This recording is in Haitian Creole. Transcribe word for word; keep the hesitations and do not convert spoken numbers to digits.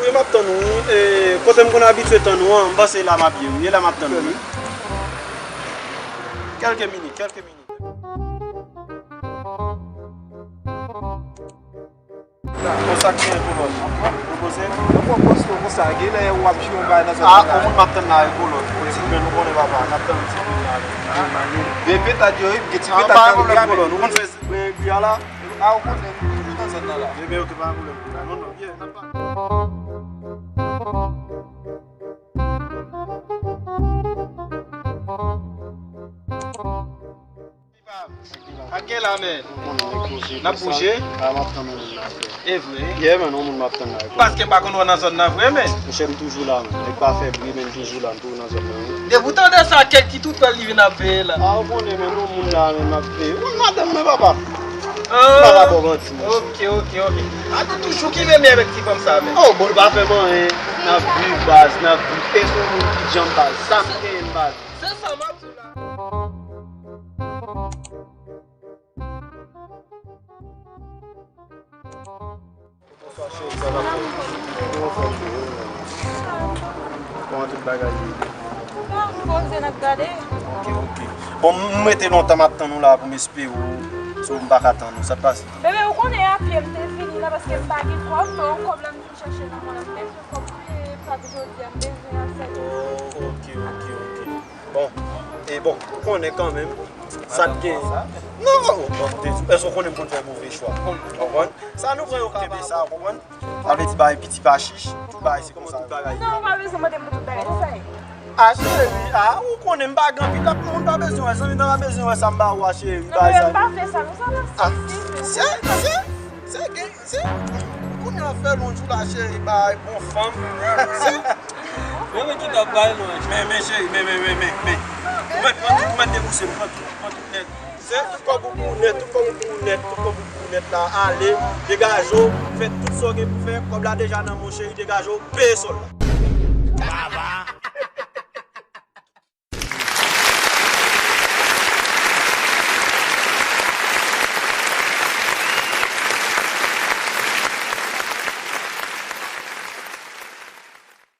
Wi, m ap tann ou, wi. E, kote m konn abitye tann ou an, m panse e la m ap ye, wi. E la m ap tann ou, wi. Kèlke minit, kèlke minit. Bon, sa k gen, Kolòn? Ou poze? Mwen pran pòz konsa, genlè w ap jwe yon bagay nan zòn nan. Ah, yon moun m ap tann la, e Kolòn. Ti grenn, ou konnen papa, n ap tann ti grenn la. Gen petat yo, wi, gen ti petat nan lari a, men. Kolòn, ou konn fè regli a la? Ah, ou konnen, nou toujou nan zòn nan la. Ebyen, ok, pa gen pwoblèm. Non, non, yeah, n ap pale. Ak gen la, men. N ap bouje. Ah, m ap tann yon moun la, frè. E vre? Yeah, man, yon moun m ap tann la. Paske m pa konn wè nan zòn nan vre, men. Monchè, m toujou la, men. Nèg pa fè bri, men m toujou la, m toujou nan zòn nan, wi. Depi w tande sa, kèk ki tou prè li vin ap veye la. Ah, ou konnen, men, yon moun la, men, m ap veye. Wi, madanm mwen, papa. Ah. Pa ka ba w manti, monchè. Ok, ok, ok. A, nou toujou ki renmen avèk ti fanm sa, men. Oh, bon, nou pa fè m anyen. N ap viv, baz, n ap viv. E se yon moun ki djanm, baz. Sa m genyen, baz. Se sa m ap di w la. Bonswa, cheri, sa va? Kòman tout bagay ye? Bon, poze n ap gade. Ok, ok. Bon, m rete lontan, m ap tann ou la pou m espere w, so m pa ka tann ou. Sa t pase? Bebe, ou konnen a pye m te vini la paske m pa gen kòb, men yon kòb la m vin chèche nan men w la, m bezwen kòb pou peye pak jodi a, m bezwen a sèt. Oh, ok, ok, ok. Bon, e bon, ou konnen kanmenm, sa t gen. Non, oh, oh, Dezi, èske w konnen m konn fè move chwa? Konprann? Sa nou pran yo kenbe sa, konprann? Sa vle di bagay piti pa chich, tout bagay se konsa. Non, ou pa bezwen mande m pou tout bagay, se sa ye. Ah, cheri, ah, ou konnen m pa gen anpil, lòt moun pa bezwen wè, zanmi pa bezwen wè sa m ba ou a, cheri. Non, men m pa fè sa, non, sa pa. Ah, si, si, si, se, se gen, se, kounye a fè lonj ou la, cheri, bay bon fanm. Se. Men, men, ki t ap bay lonj. Men, men, cheri, men, men, men, men, men. Ou mèt pran tout, ou mèt debouse, pran tout, pran tout nèt. Se tout kòb ou pou ou nèt, tout kòb ou pou ou nèt, tout kòb ou pou ou nèt la. Ale, degaje w, fè tout sa w gen pou fè. Kòb la deja nan men w, cheri, degaje w, peye sòl la.